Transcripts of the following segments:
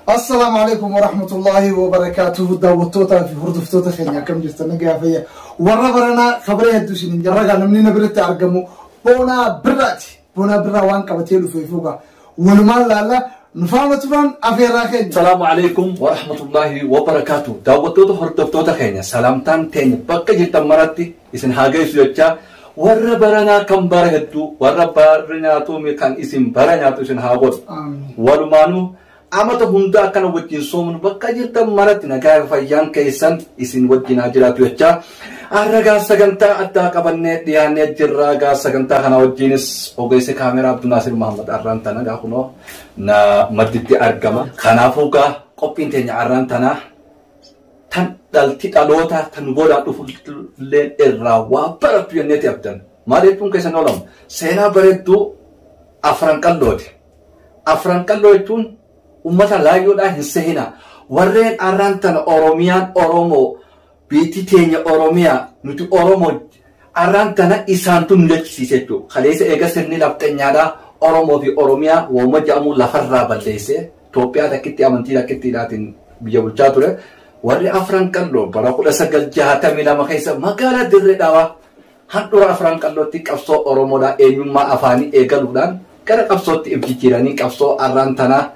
Assalaamu alaikum warahmatullahi wabarakaatuhu. Daawwattootaa fi hordoftoota keenya, akkam jirtan? Nagaa fayya? Warra baranaa kabaree hedduu isiniin jarragaa. Namni na biratti argamu Boonaa Birraati. Boonaa Birraa waan qabatee dhufe fuuga walumaan laalla. Nu faana turan afeerraa keenya. Salaamu alaikum warahmatullahi wabarakaatuh. Daawwattoota, hordoftoota keenya, salaamtaan teenya bakka jirtan maratti isin haa geessu jechaa, warra baranaa kan bara hedduu, warra barri nyaatu kan isin bara nyaatu isin haa godhu. Walumaanuu amata hunda akkana wajjin soomnu, bakka jirtan maratti nagaa fi fayyaan keessan isin wajjin haa jiraatu jechaa, har'a sagantaa addaa qabannee dhiyaannee jirra. Gaa sagantaa kana wajjinis ogeessi kaameraa Abdunaasir Mahammad arraan tana gaa kunoo na madditti argama. Kanaafuu gaa qophiin teenya arraan tanaa tan dhalti dhaloota tan boodaan dhufu illee irraa waa barattu jenneeti abdan. Maal jechuun keessan oolamu? Seenaa bareedduu Afran Qallooti. Afran Qalloo jechuun ummata laayyoodhaa hin sehinaa. Warreen arraan tana Oromiyaan Oromoo, biitti teenya Oromiyaa, nuti Oromoo arraan tana isaantu nu jechisiise jechuudha. Kaleessa eega sirni lafxanyaadhaa Oromoo fi Oromiyaa wooma jedhamu lafarraa balleessee Itoophiyaa takkitti amantii takkittiidhaatiin biyya bulchaa ture. Warri Afran Qalloo bara 1962 keessa magaalaa Dirree Dhawaa handhuura Afran Qallootti qabsoo Oromoodhaa eenyummaa afaanii eegaluudhaan gara qabsootti if jijjiiranii, qabsoo arraan tanaa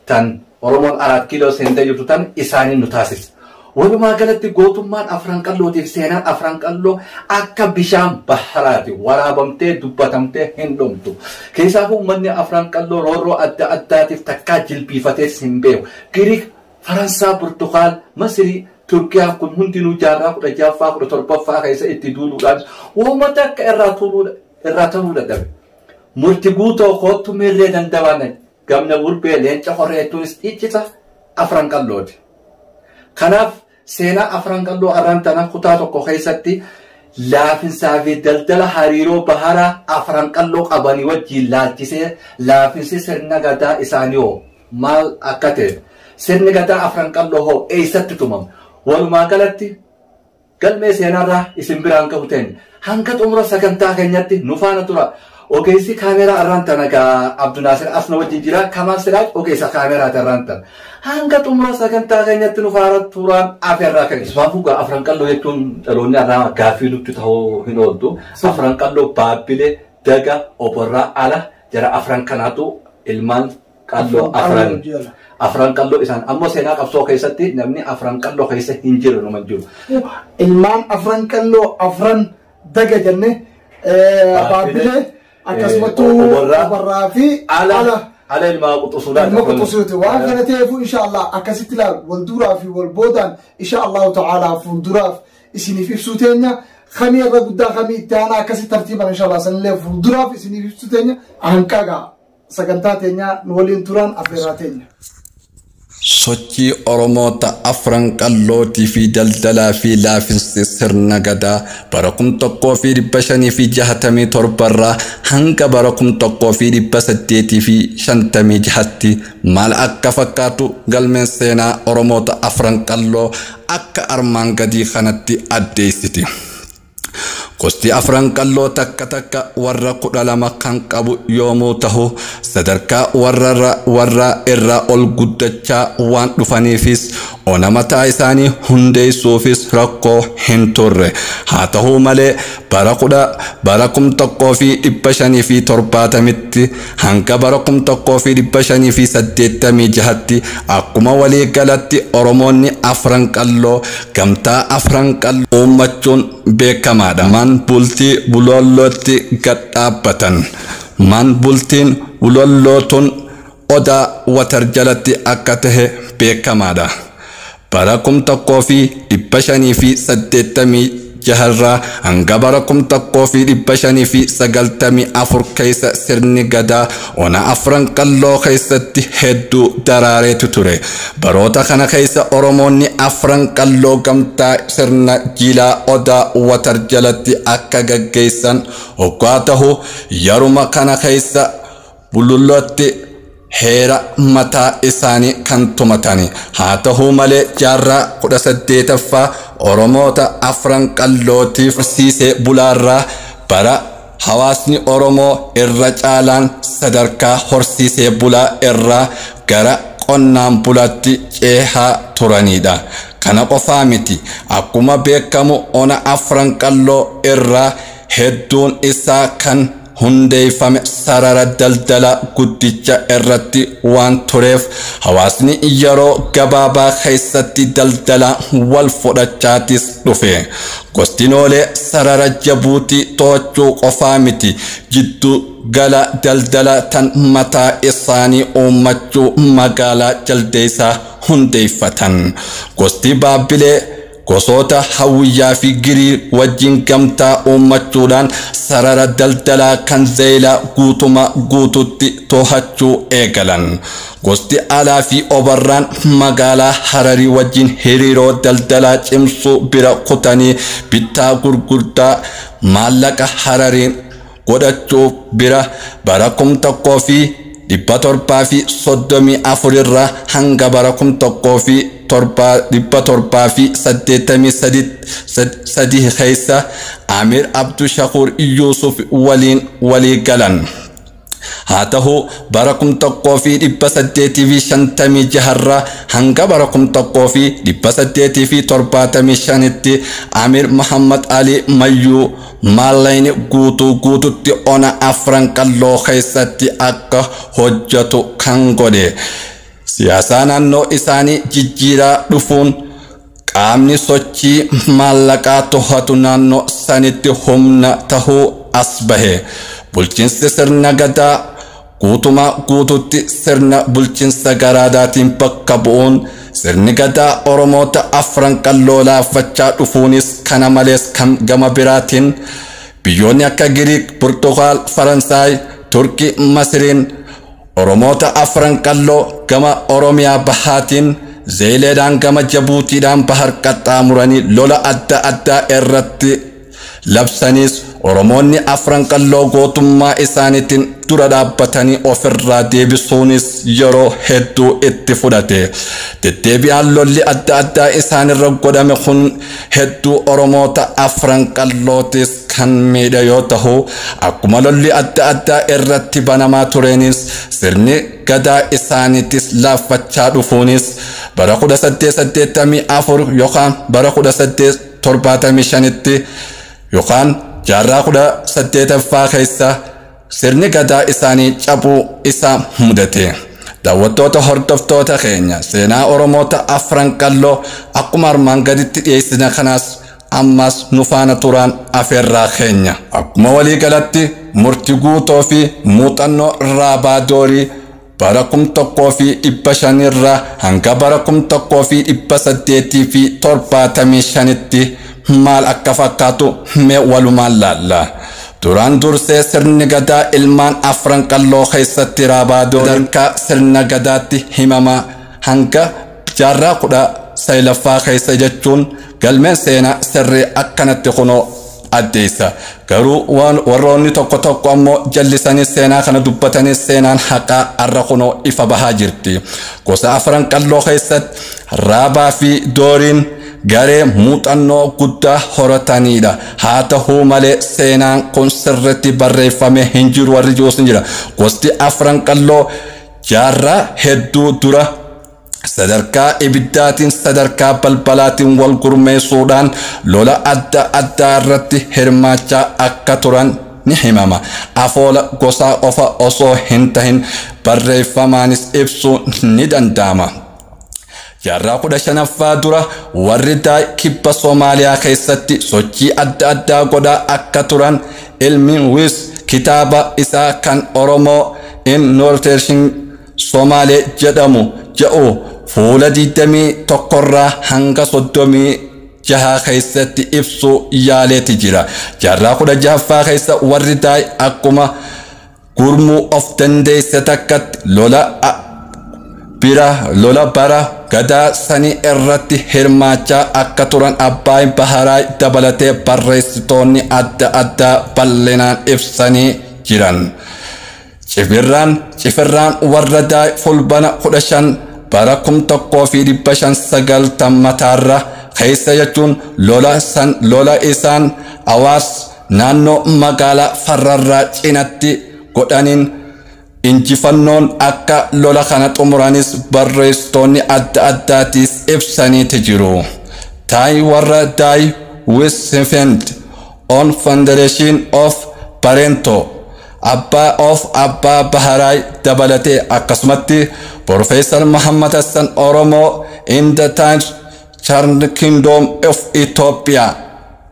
tan Oromoon Araat Kiiloo seentee jirtu tan isaanii nu taasisa. Walumaa galatti gootummaan Afran Qallootiif seenaan Afran Qalloo akka bishaan baharaati, waraabamtee dubbatamtee hin dhumtu. Keessaafuu uummanni Afran Qalloo roorroo adda addaatiif takkaa jilbiifatees hin beeku. Giriik, Faransaa, Burtukaal, Masirii, Turkiyaa kun hundinuu jaarraa 16ffaa 17ffaa keessa itti duuluudhaan uummata akka irraa ta'uu dadhabe. Murti guutoo koottu mirree dandabaan gamna gurbee leenca horree jechuunis dhiichisa Afran Qallooti. Kanaaf seenaa Afran Qalloo arraan tana kutaa tokko keessatti laafinsaa fi daldala hariiroo baharaa Afran Qalloo qabanii wajjin laalchisee, laafinsi sirna gadaa isaanii hoo maal akka ta'e, sirni gadaa Afran Qalloo hoo eessatti tumama, walumaa galatti galmee seenaarraa isin biraan gahu ta'e. Hanga xumura sagantaa keenyatti nu faana tura. Ogeessi kaameraa arraan tana gaa Abdunaasir asna wajjin jira. Kamaal Siraaj ogeessa kaameraati arraan tana. Hanga xumura sagantaa keenyatti nu faana turaan afeerraa keenya. Ismaafuu gaa Afran Qalloo jechuun dhaloonni arraa gaaffii nutti ta'uu hin ooltu. Afran Qalloo Baabbilee, Daga, Oborraa, Ala jara afran kanaatu ilmaan Qalloo afran. Afran Qalloo isaan ammoo seenaa qabsoo keessatti namni Afran Qalloo keessa hin jiru numa hin jiru. Ilmaan Afran Qalloo afran Daga jenne, Baabbilee, akkasumattuu Oborraa fi Ala. Ala ilmaa quxusuudhaan. Ilma quxusuuti. Waan kana ta'eefu insha Allah akkasitti ilaal wal duraa fi wal boodaan insha Allahu ta'ala fuulduraaf isiniif ibsuu teenya. Kamii irra guddaa, kamii itti aanaa, akkasitti tartiiban insha Allah sanillee fuulduraaf isiniif ibsuu teenya. Hanqagaa sagantaa teenya nu waliin turan afeeraa teenya. Sochii Oromoota Afran Qallootii fi daldalaa fi laafinsi sirna gadaa bara 1567rraa hanga bara 1856tti maal akka fakkaatu galmeen seenaa Oromoota Afran Qalloo akka armaan gadii kanatti addeessiti. Gosti Afran Qalloo takka takka warra 12 kan qabu yoomuu tahu, sadarkaa warra irraa ol guddachaa waan dhufaniifis ona mataa isaanii hundeessuufis rakkoo hin turre. Haa ta'uu malee bara 1570tti hanga bara 1586tti akkuma walii galatti Oromoonni Afran Qalloo gamtaa Afran Qalloo uummachuun beekamaadha. Man bultii Bulollootti gad dhaabbatan. Man bultiin Bulollootuun Odaa Watar jalatti akka tahe beekamaadha. Bara 1586rraa hanga bara 1594 keessa sirni gadaa ona Afran Qalloo keessatti hedduu daraareetu ture. Baroota kana keessa Oromoonni Afran Qalloo gamtaa sirna jilaa Odaa Watar jalatti akka gaggeessan hoggaa tahu, yeruma kana keessa Bulullootti heera mataa isaanii kan tumatani. Haa ta'uu malee jaarraa 18ffaa Oromoota Afran Qallootiif horsiisee bulaarraa bara hawaasni Oromoo irra caalaan sadarkaa horsiisee bulaa irraa gara qonnaan bulaatti ceehaa turanidha. Kana qofaa miti, akkuma beekamu ona Afran Qalloo irraa hedduun isaa kan hundeeffame sarara daldala guddicha irratti waan tureef hawaasni yeroo gabaabaa keessatti daldala wal fudhachaatis dhufe. Gostinoolee sarara Jabuutii to'achuu qofaa miti, jiddu gala daldala tan mataa isaanii uummachuu magaalaa Jaldeessaa hundeeffatan. Gosti Baabbilee gosoota Hawwiyyaa fi Giriir wajjin gamtaa uummachuudhaan sarara daldalaa kan Zeelaa guutuma guututti to'achuu eegalan. Gosti Alaa fi Obarraan magaalaa Hararii wajjin hiriiroo daldalaa cimsuu bira kutanii bittaa gurgurtaa maallaqa Harariin godhachuu bira bara 1734 irraa hanga bara 1783 keessa Amir Abdushakur Yusuf waliin walii galan. Haa ta'u, bara 1856 irraa hanga bara 1875tti Amir Muhammad Ali Mayyuu maallaqni guutuu guututti ona Afran Qalloo keessatti akka hojjetu kan godhe. Siyaasaa naannoo isaanii jijjiiraa dhufuun qaamni sochii maallaqaa to'atu naannoo sanitti humna tahuu as bahe. Bulchiinsi sirna gadaa guutumaa guututti sirna bulchiinsa garaadaatiin bakka bu'uun sirni gadaa Oromoota Afran Qalloo laaffachaa dhufuunis, kana malees kan gama biraatiin biyyoonni akka Giriik, Portugaal, Faransaay, Turkii, Masiriin Oromoota Afran Qalloo gama Oromiyaa bahaatiin Zeeleedhaan gama Jabuutiidhaan bahar qaxxaamuranii lola adda addaa irratti labsaniis, Oromoonni Afran Qalloo gootummaa isaaniitiin dura dhaabbatanii ofirraa deebisuunis yeroo hedduu itti fudhate. Deddeebi'aan lolli adda addaa isaanirra godhame kun hedduu Oromoota Afran Qallootis kan miidhe yoo ta'u, akkuma lolli adda addaa irratti banamaa tureenis sirni gadaa isaaniitis laaffachaa dhufuunis bara 1884 yookaan bara 1875tti yookaan jaarraa 18ffaa keessa sirni gadaa isaanii cabuu isaa mudate. Daawwattoota hordoftoota keenya, seenaa Oromoota Afran Qalloo akkuma armaan gaditti dhiyeessina kanaas ammas nu faana turaan afeerraa keenya. Akkuma waliigalatti murtii guutoo fi muuxannoo Raabaa Doorii bara 1500 irraa hanga bara 1875tti maal akka fakkaatu mee walumaan laalla. Duraan dursee sirni gadaa ilmaan Afran Qalloo keessatti Raabaa Doorii sirna gadaatti himama hanga jaarraa 19ffaa keessa jechuun galmeen seenaa sirrii akkanatti kunoo addeessa. Garuu warroonni tokko tokko ammoo jallisanii seenaa kana dubbatanii seenaan haqaa har'a kunoo ifa bahaa jirti. Gosa Afran Qalloo keessatti Raabaa fi Dooriin garee muuxannoo guddaa horatanidha. Haa ta'uu malee seenaan kun sirriitti barreeffamee hin jiru warri jirus ni jira. Gosti Afran Qalloo jaarraa hedduu dura sadarkaa ibiddaatiin sadarkaa balbalaatiin wal gurmeessuudhaan lola adda addaa irratti hirmaachaa akka turan ni himama. Afoola gosaa qofa osoo hin tahin barreeffamaanis ibsuun ni danda'ama. Jaarraa 15ffaa dura warri Daay kibba Soomaaliyaa keessatti sochii adda addaa godhaa akka turan ilmi Wis kitaaba isaa kan Oromoo in Northern Somaalee jedhamu jedhu fuula 21 irraa hanga 36 keessatti ibsuu yaaleeti jira. Jaarraa 16ffaa keessa warri Daay akkuma gurmuu of dandeesse takkatti lola bira lola bara gadaa sanii irratti hirmaachaa akka turan Abbaay Baharaa dabalatee barreessitoonni adda addaa bal'inaan ibsanii jiran. Cifirraan warra Daay fulbana 15 bara 1590 keessa jechuun lola san lola isaan Awaas naannoo magaalaa Farrarraa cinatti godhaniin Injifannoon akka lola kana xumuranis barreessitoonni adda addaatiis ibsaniiti jiru. Taay warra Daay Wisfend on Foundation of Barento Abbaa of Abbaa Baharaay dabalatee akkasumatti Profeesar Muhammad Hassan Oromoo in the Times Charmed Kingdom of Ethiopia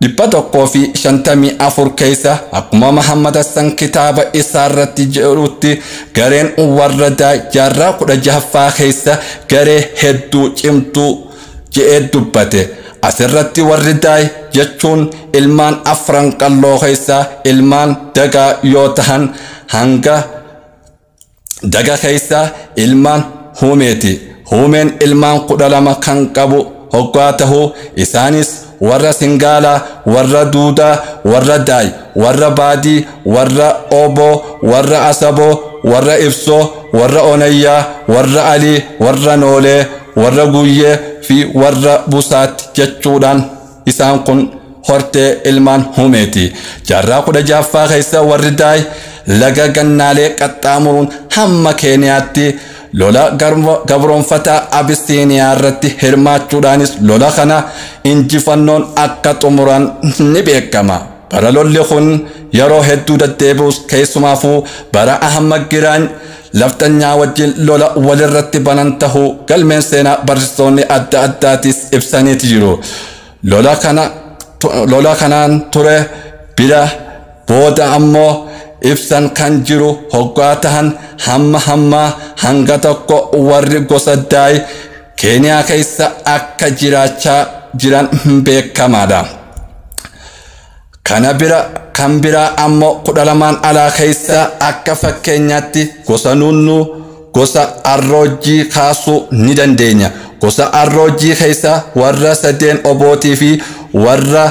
154 keessa akkuma Muhammad Hassan kitaaba isaarratti jedhutti gareen warra Daay jaarraa 16ffaa keessa garee hedduu cimtuu je'ee dubbate. Asirratti warri Daay jechuun ilmaan afran qalloo keessaa ilmaan dagaa yoo tahan hanga daga keessaa ilmaan huumeeti. Huumeen ilmaan 12 kan qabu hoggaa tahuu isaanis warra Singaalaa, warra Duudaa, warra Daay, warra Baadii, warra Oboo, warra Asaboo, warra Ibsoo, warra Onayyaa, warra Alii, warra Noolee, warra Guyyee fi warra Busaatti jechuudhaan isaan kun hortee ilmaan huumeeti. Jaarraa 16ffaa keessa warri Daay laga gannaalee qaxxaamuruun hamma Keeniyaatti lola gabroonfataa Abisiiniyaa irratti hirmaachuudhaanis lola kana injifannoon akka xumuran ni beekama. Bara lolli kun yeroo hedduu deddeebi'us keessumaafuu bara Ahmad Giraany lafxanyaa wajjin lola walirratti banan tahuu galmeen seenaa barreessitoonni adda addaatis ibsaniiti jiru. Lola kanaan ture bira booda ammoo ibsan kan jiru hoggaa tahan hamma hammaa hanga tokko warri gosa Daay Keeniyaa keessa akka jiraachaa jiran beekamaadha. Kana bira kan biraa ammoo 12 alaa keessa akka fakkeenyaatti gosa Nunnuu, gosa Arroojjii kaasuu ni dandeenya. Gosa Arroojjii keessa warra sadeen Obootii fi warra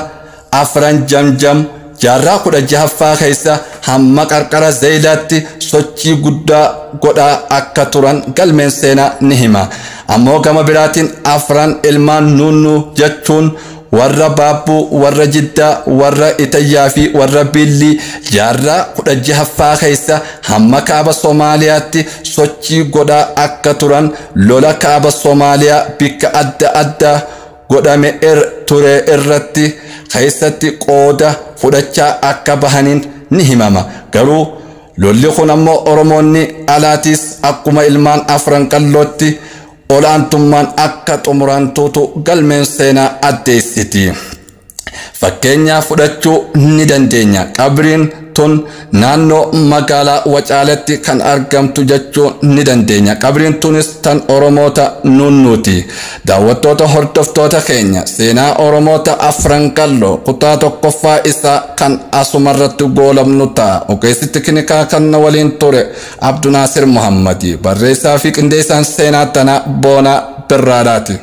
afran Jamjam jaarraa 16ffaa keessa hamma qarqara Zeeyilaatti sochii guddaa godhaa akka turan galmeen seenaa ni hima. Ammoo gama biraatiin afran ilmaan Nunnuu jechuun warra Baabbuu, warra Jiddaa, warra Itayyaa fi warra Billii jaarraa 16ffaa keessa hamma kaaba Somaaliyaatti sochii godhaa akka turan lola kaaba Somaaliyaa bikka adda addaa godhame ture irratti keessatti qooda fudhachaa akka bahaniin ni himama. Garuu lolli kun ammoo Oromoonni alaatis akkuma ilmaan afran qallootti olaantummaan akka xumurantuutu galmeen seenaa addeessiti. Fakkeenyaa fudhachuu ni dandeenya. Qabriin tun naannoo magaalaa Wacaaletti kan argamtu jechuu ni dandeenya. Qabriin tunis tan Oromoota Nunnuuti. Daawwattoota hordoftoota keenya seenaa Oromoota afran qalloo kutaa 1ffaa isaa kan asumarratti goolabnu ta'a. Ogeessi teknikaa kan waliin ture Abdunaasir Muhammadi. Barreessaa fi qindeessaan seenaa tanaa Boonaa Birraadhaati.